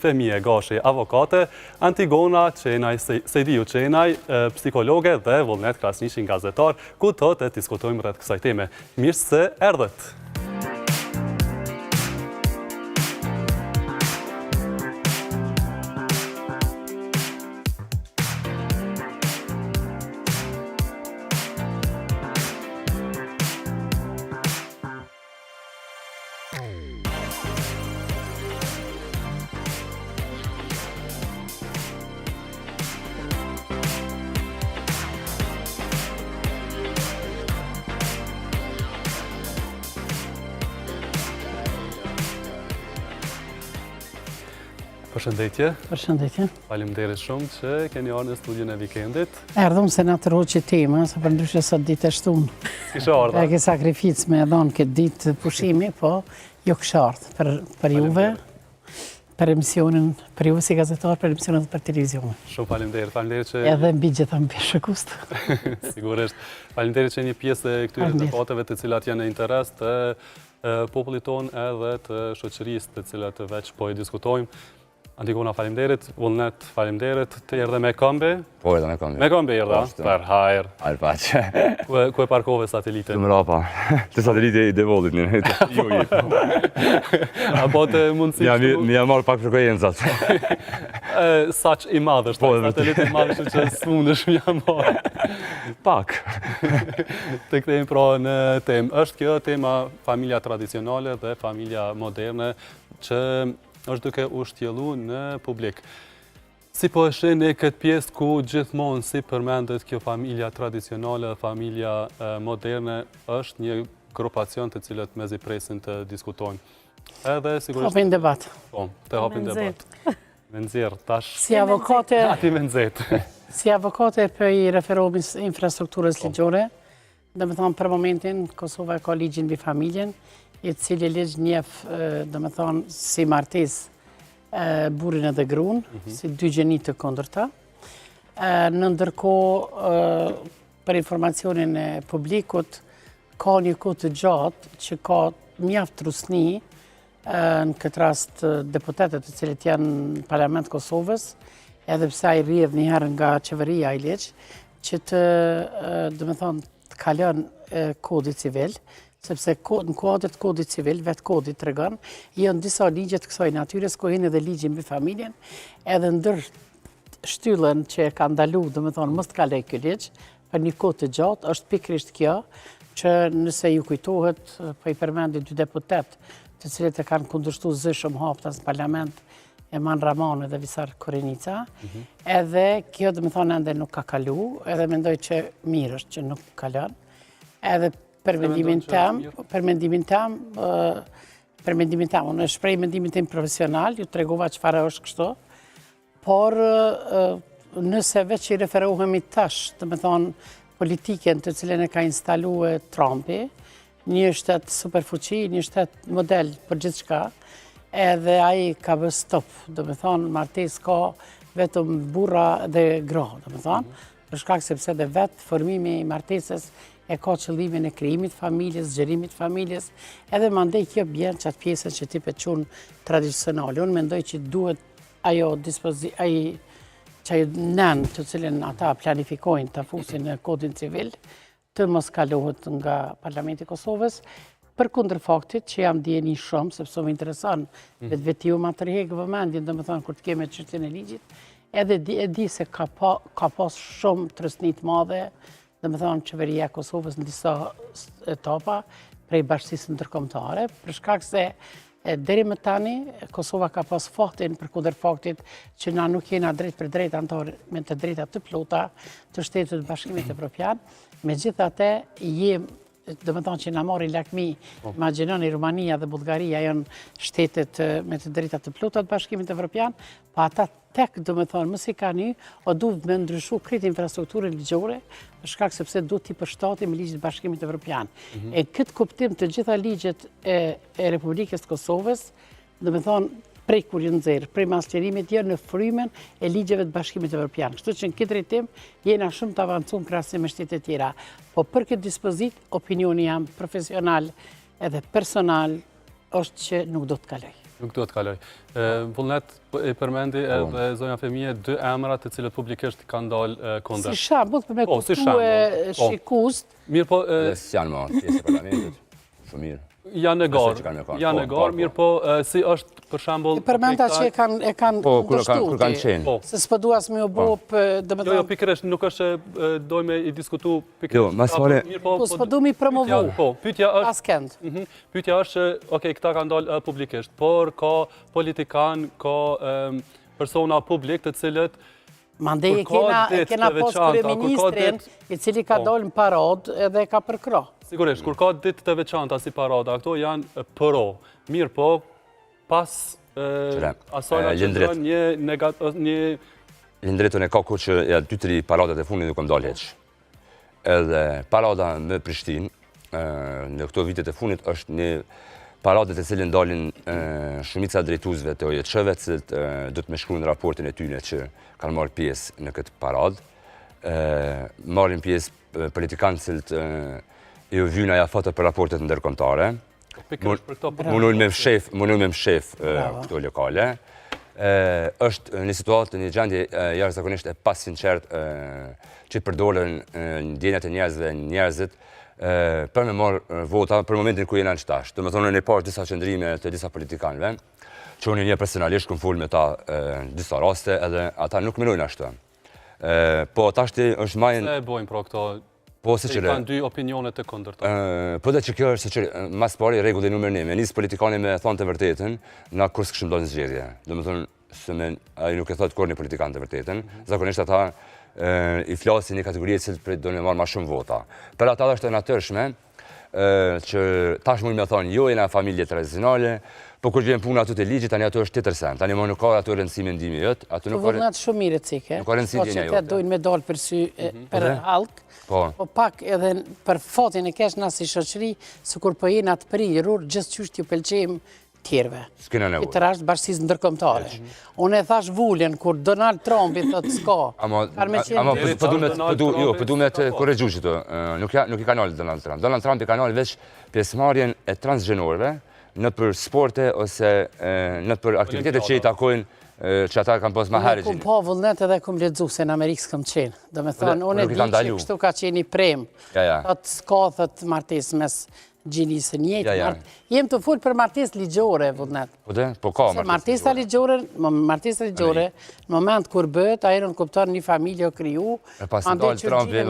Femije Gashi, avokate, Antigona Qenaj, Sejdiu Qenaj, psikologe dhe Vullnet Krasniqi, gazetar, ku do të diskutojmë rreth kësaj teme. Mirë se erdhët! Përshëndetje. Përshëndetje. Faleminderit shumë që keni ardhur në studion e vikendit. Erdhëm se na tërhoqi tema, se përndryshe sot ditë e shtunë. S'kishe ardhur. E ke sakrificë me dhonë këtë ditë pushimi, po jo kisha ardhë për, për juve, për emisionin, për juve si gazetar, për emisionin dhe për televizionin. Shumë faleminderit, faleminderit që... Edhe mbi gjitha mbi shikuesit. Sigurisht. Faleminderit që një pjesë e këtyre debateve të cilat janë në interes të popullit tonë edhe të shoqërisë të cilat veç po i diskutojmë. Antigona, faleminderit, Vullnet, faleminderit, ti erdhe me këmbë? Po, erdha me këmbë. Me këmbë erdhe, po, për hajr. Hajr paç. Ku e, ku e parkove satelitin? Të mrapa, te sateliti i Devollit, një, ju i. A po të mundësi ja, mi, mi ja marrë pak frekuencat. Sa që i madh është, po, satelit i madh është që s'mundesh me ja marrë. Pak. Të kthehemi pra në temë. është kjo tema familja tradicionale dhe familja moderne që është duke u shtjellu në publik. Si po e shihni këtë pjesë ku gjithmonë si përmendet kjo familja tradicionale dhe familja moderne është një grupacion të cilët mezi presin të diskutojnë. Edhe sigurisht... Hapin debat. Po, të hapin debat. Me nxjerrë, tash... Si avokate... Ati me nxjerrë. Si avokate po i referohemi infrastrukturës po. ligjore, Domethonë, për momentin, Kosova e ka ligjin mbi familjen, i cili ligj njef, domethonë, si martesë burrin edhe grun, mhm. si dy gjini të kundërta. Në ndërkohë, për informacionin e publikut, ka një kohë të gjatë që ka mjaft trysni, në këtë rast deputetët të cilët janë në Parlament Kosovës, edhe pse ai rrjedh njëherë nga qeveria ai ligj, që të, domethonë, të kalon kodi civil, sepse në kuadër të kodit civil, vetë kodi tregon, janë disa ligje të kësaj natyrës, ku hin edhe ligji mbi familjen, edhe ndër shtyllën që e ka ndalu, domethonë, mos të kaloj ky ligj, për një kohë të gjatë, është pikërisht kjo, që nëse ju kujtohet, po i përmendi dy deputetë, të cilët e kanë kundërshtu zëshëm haptas në parlament, Eman Rrahmani dhe Visar Korenica, mhm. edhe kjo domethonë ende nuk ka kalu, edhe mendoj që mirë është që nuk kalon, edhe për mendimin tem, për mendimin tem, për mendimin tem, unë e shpreh mendimin tim profesional, ju tregova çfarë është kështu, Por, nëse veç i referohemi tash, domethonë, politiken të cilën e ka instalue Trumpi, një shtet superfuqi, një shtet model për gjithçka, edhe ai ka bë stop, domethonë, martesë ka vetëm burra dhe gra, domethonë, mhm. për shkak sepse dhe vetë formimi i martesës e ka qëllimin e krijimit familjes, zgjerimit familjes, edhe mandej kjo bjen qatë pjesën që ti pe qun tradicionale. Unë mendoj që duhet ajo dispozi, ai qaj nen të cilin ata planifikojnë të fusin në kodin civil, të mos kalohet nga Parlamenti i Kosovës, përkundër faktit që jam dijeni shumë, sepse më intereson, mm. vetvetiu ma tërhek vëmendjen, domethonë, kur të kemi çështjen e ligjit, edhe di, e di se ka, pa, ka pas shumë trysni të madhe, domethonë, qeveria e Kosovës në disa etapa, prej bashkësisë ndërkombëtare, për shkak se Deri më tani, Kosova ka pas fatin përkundër faktit që na nuk jena drejtpërdrejt anëtar me të drejta të plota të shteteve të Bashkimit Evropian, megjithatë jem domethonë që na marrin lakmi, po. imagjinoni Rumania dhe Bullgaria janë shtetet me të drejta të plota të Bashkimit Evropian, pa po ata tek, domethonë, masi kanë hy, o duhet me ndryshu krejt infrastrukturën ligjore, për shkak sepse duhet t'i përshtatim me ligjet e Bashkimit Evropian. Mhm. E këtë kuptim të gjitha ligjet e, e Republikës të Kosovës, domethonë, prej kur janë nxjerrë, prej mas çlirimit janë në frymën e ligjeve të Bashkimit Evropian. Kështu që në këtë drejtim jena shumë të avancuar në krahasim me shtetet tjera. Po për këtë dispozitë, opinioni jem profesional edhe personal është që nuk do të kalojë. Nuk duhet të kaloj. Vullnet po, e përmendi po. edhe zonja Femije dy emra të cilët publikisht kanë dalë kundër. Si shembull për me po, kuptu po. shikuesit. Mirë po... Dhe s'janë më pjesë e parlamentit, shumë mirë. Janë në garë, janë në garë, mirë po, si është për shembull... E përmenda që e kanë e kanë po, kundërshtu, kur kanë qenë. Po. Se s'po dua me u bo, domethënë... Jo, jo, pikërisht, nuk është që dojmë i diskutu pikërisht. Jo, mas fare... Po, po s'po du mi promovu. Po, pyetja është... Askend. Mhm. Pyetja është që, okej, këta kanë dalë publikisht, por ka politikan, ka persona publik të cilët Mandej e kena, e kena pas kryeministrin, i cili ka po. dalë në paradë edhe ka përkrah. Sigurisht, kur ka ditë të veçanta si parada, këto janë pro. Mirë po, pas asaj që janë një negat... një... Lindrit, unë ka kohë që ja dy, tri paradat e fundit nuk kam dalë hiç. Edhe parada në Prishtinë, në këto vitet e fundit, është një paradë të cilën dalin shumica drejtuesve të OJQ-ve, të cilët do të me shkru në raportin e tyne që kanë marrë pjesë në këtë paradë. Marrin pjesë politikanë të cilët ju vynë ajo foto për raportet ndërkombëtare. Munojnë me mshef, munojnë me mshef këto lokale. Është një situatë, një gjendje jashtëzakonisht e pasinqertë që përdoren ndjenjat e njerëzve, njerëzit për me marrë vota për momentin ku jena në qetash. Domethonë, unë i pashë disa qëndrime të disa politikanëve, që unë i njoh personalisht, kum folë me ta në disa raste, edhe ata nuk menojnë ashtu. Po, tashti është majën... Se e bojnë pra këto Po, se që kanë dy opinione të kundërta. Po dhe që kjo është se që mas pari rregulli numër një, me nisë politikani me thonë të vërtetën, na kurrë s'kishim dalë në zgjedhje. Domethonë, se me, ai nuk e thotë kurrë një politikan të vërtetën, mhm. zakonisht ata i flasin një kategorie që për do me marrë ma shumë vota. Për ata është e natyrshme, që tash mund me thonë, jo jena familje tradicionale, po kur vjen puna aty te ligji, tani aty është tjetër sen, tani më nuk ka aty rëndësi mendimi jot, aty nuk ka rëndësi shumë mirë cike, nuk ka rëndësi po që të dojnë me dalë për sy, mhm. për hallk, po. po pak edhe për fatin e keq na si shoqëri, sikur po jena të prirur, gjithçysh t'ju pëlqejmë tjerëve. S'kena nevojë. Këtë rast bashkësisë ndërkombëtare. Unë e thash vulën, kur Donald Trump i thot s'ka. Ama, ama po, po du me, po du, jo, po du me të korrigju qëtu. Nuk, ja, nuk i ka nalë Donald Trump. Donald Trump i ka nalë veç pjesëmarrjen e transgjenorëve nëpër sporte ose nëpër aktivitete që i takojnë që ata kanë pas ma herët. Unë kum pa vullnet edhe kum lexu se në Amerikë s'kam qenë. Domethonë, unë e di që kështu ka qenë i prem. Ja, ja. Thot s'ka, thot martesë mes gjinisë së njëjtë. Ja, ja. Jem tu folë për martesë ligjore, Vullnet. Po dhe, po ka martesë ligjore. Martesa ligjore, në moment kur bëhet, ajo nënkupton një familje o kriju. E pas dalë Trumpi,